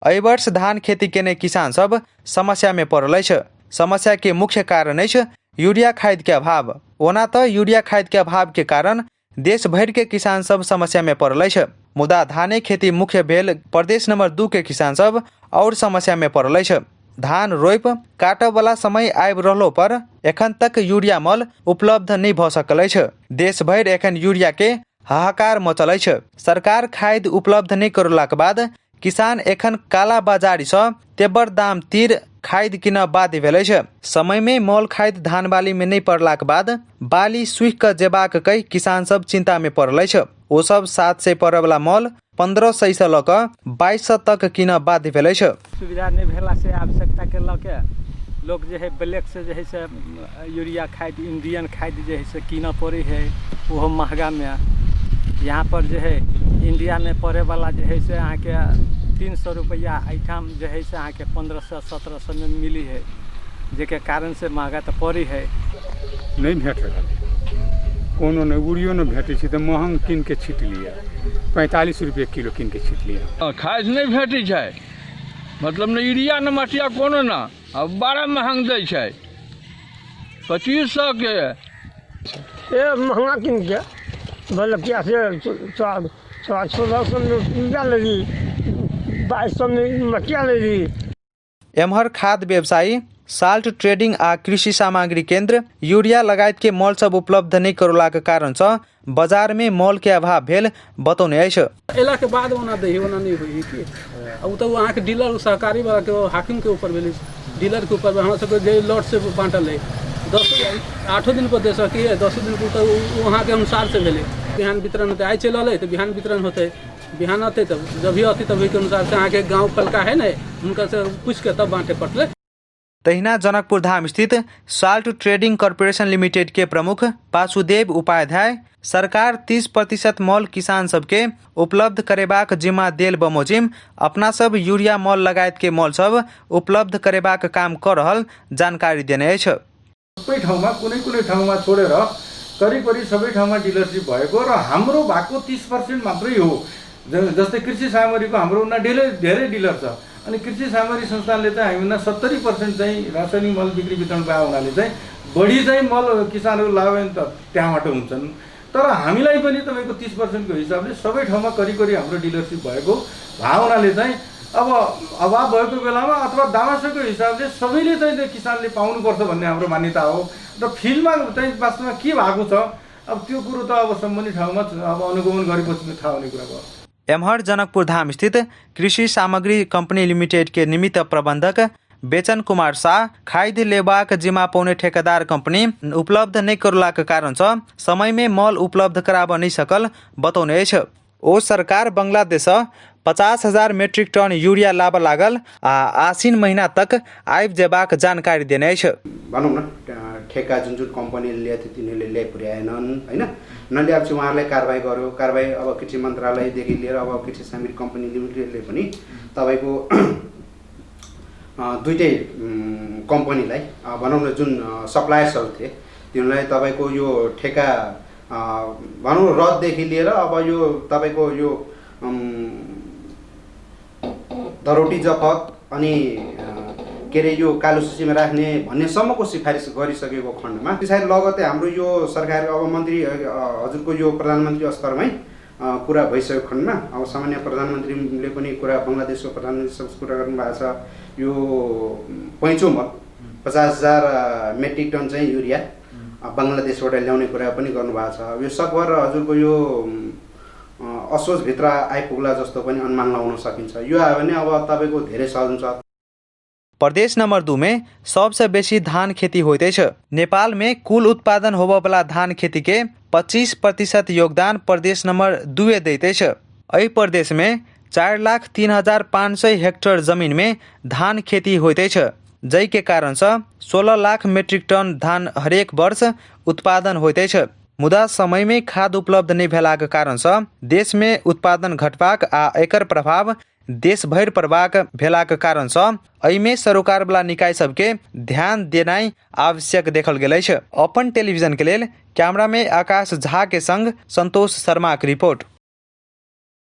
एहि वर्ष धान खेती केने किसान सब समस्या में पड़ल अछि। समस्या के मुख्य कारण अछि यूरिया खाद के अभाव। ओना तो यूरिया खाद के अभाव के कारण देश भर के किसान सब समस्या में पड़ल अछि। मुदा धाने खेती मुख्य भेल प्रदेश नंबर 2 के किसान सब और समस्या में पड़ल अछि। धान रोप काटब वाला समय आबि रहलो पर एखन तक यूरिया मल उपलब्ध नहीं भ सकल अछि। देश भर एखन यूरिया के हाहाकार मचल अछि। सरकार खाद उपलब्ध नहीं करलाक बाद किसान एखन काला बाजारी से तेबर दाम तीर खाद किन बाध्य भेल अछि। समय में मल खाद धान बाली में नहीं पड़लाक बाद बाली सुख क जेबाक कई किसान सब चिंता में पड़ल अछि। ओ सब 700 पड़े वाला मल 1500 से लक 2200 तक किन बाध्य भेल अछि। सुविधा नहीं भेला से आवश्यकता के लके लोग जो है ब्लैक से जो है से यूरिया खाद इंडियन खाद जो है से किन पड़े है वो महंगा में। यहाँ पर जो है इंडिया में पड़े वाला जो है से अहाँ के 300 रुपया आइटम जो है से अहाँ के 1500-1700 में मिली है, जेके कारण से महंगा तो पड़ी है। नहीं भेट कोनो ने उड़ियो न भेटे छै तो महंग किन के छीट लिया 45 रुपये किलो किन के छीट लिया। खाद नहीं भेटे छै मतलब न यूरिया न मटिया कोनो न अब बड़ा महंग दे छै 2500 के ये महंगा किन के बोले क्या से 1600 में यूरिया लेगी 2200 में मटिया लेगी। एम्हर खाद व्यवसायी साल्ट ट्रेडिंग आ कृषि सामग्री केंद्र यूरिया लगायत के मॉल सब उपलब्ध नहीं करलाक कारण से बाजार में मॉल के अभाव भेल बतौने अछि। एला के बाद ओना दही ओना नहीं होई कि अब तो वहां के डीलर सहकारी वाला के हाकिम के ऊपर भेल डीलर के ऊपर हमरा सब जे लॉट से बांटल है 8 दिन पर दे सकी है 10 दिन पर तो वहां के अनुसार से भेले। बिहान वितरण होते आई चलल है तो बिहान वितरण होते बिहान आते तब जब भी आती तभी के अनुसार से आके गांव पलका है ना उनका से पूछ के तब बांटे पड़ले। तहिना जनकपुर धाम स्थित साल्ट ट्रेडिंग कॉर्पोरेशन लिमिटेड के प्रमुख वासुदेव उपाध्याय सरकार 30% मॉल किसान सबके उपलब्ध करेबाक जिम्मा देल बमोजिम अपना सब यूरिया मॉल लगायत के मॉल सब उपलब्ध करेबाक काम कर रहल जानकारी देने अछि। सबै ठाउँमा कुनै ठाउँमा छोडेर करिब सबै ठाउँमा डिलरशिप भएको र हाम्रो भएको 30% मात्रै हो। जस्तै कृषि सामग्रीको हाम्रो उना धेरै डिलर छ अनि कृषि सामग्री संस्थानले चाहिँ हामीमा 70% चाहिँ रासायनिक मल बिक्री वितरण पाए हुनाले चाहिँ बढी चाहिँ मल किसानहरू लाभान्वित त्यहाँबाट हुन्छन्। तर हामीलाई पनि तपाईको 30% को हिसाबले सबै ठाउँमा करिब हाम्रो डिलरशिप भएको भावनाले चाहिँ अब अभाव भएको बेलामा अथवा दामासको हिसाबले सबैले चाहिँ किसानले पाउनुपर्छ भन्ने हाम्रो मान्यता हो र फिल्डमा चाहिँ वास्तवमा के भएको छ अब त्यो कुरो त अब सम्बन्धित ठाउँमा अब अनुगमन गरेपछि थाहा हुने कुरा भयो। एम्हर जनकपुर धाम स्थित कृषि सामग्री कंपनी लिमिटेड के निमित्त प्रबंधक बेचन कुमार शाह खाद लेबाक जिम्मा पौने ठेकेदार कंपनी उपलब्ध नहीं करलाक कारण से समय में मॉल उपलब्ध कराब नहीं सकल बतौने अछि। ओ सरकार बांग्लादेश 50,000 मेट्रिक टन यूरिया लाब लागल आ आसीन महीना तक आबि जेबाक जानकारी देने अछि। भनौँ न ठेका जुन कम्पनीले ल्याएको थियो तिनीहरूले ल्याइ पुर्याएनन् हैन नल्याएपछि उहाँहरूले कारबाही गर्यो। कारबाही अब कृषि मन्त्रालयदेखि लिएर अब कृषि सामग्री कम्पनी लिमिटेडले पनि तपाईको दुईटै कम्पनीलाई भनौँ न जुन सप्लायर्सहरू थिए तिनीहरूलाई तपाईको यो ठेका भनौँ रददेखि लिएर अब यो तपाईको यो धरोटी जफत अनि के अरे यो कालो सूचीमा राख्ने भन्नेसम्मको सिफारिस गरिसकेको खण्डमा त्यसरी लगतै हाम्रो यो सरकार अब मन्त्री हजुरको यो प्रधानमन्त्री स्तरमै कुरा भइसकेको खण्डमा अब सामान्य प्रधानमन्त्रीले पनि कुरा बङ्गलादेशको प्रधानमन्त्रीसँग कुरा गर्नु भएको छ। यो पैँचो मत 50,000 मेट्रिक टन चाहिँ युरिया बङ्गलादेशबाट ल्याउने कुरा पनि गर्नुभएको छ। यो सकभर हजुरको यो असोजभित्र आइपुग्ला जस्तो पनि अनुमान लगाउन सकिन्छ। यो आयो भने अब तपाईको धेरै सहज हुन्छ। प्रदेश नंबर 2 में सबसे बेसी धान खेती होते है। नेपाल में कुल उत्पादन होबे वाला धान खेती के 25% योगदान प्रदेश नंबर 2 देते है। एहि प्रदेश में 4,03,500 हेक्टेयर जमीन में धान खेती होते है, जै के कारण से 16 लाख मेट्रिक टन धान हरेक वर्ष उत्पादन होते है। मुदा समय में खाद उपलब्ध नहीं भेलाक कारण से देश में उत्पादन घटबाक आ एकर प्रभाव देश भर पड़बाक भेलाक कारण से एहिमे सरोकार वाला निकाय सबके ध्यान देनाइ आवश्यक देखल गेल अछि। अपन टेलीविजन के लेल कैमरा में आकाश झा के संग संतोष शर्मा की रिपोर्ट।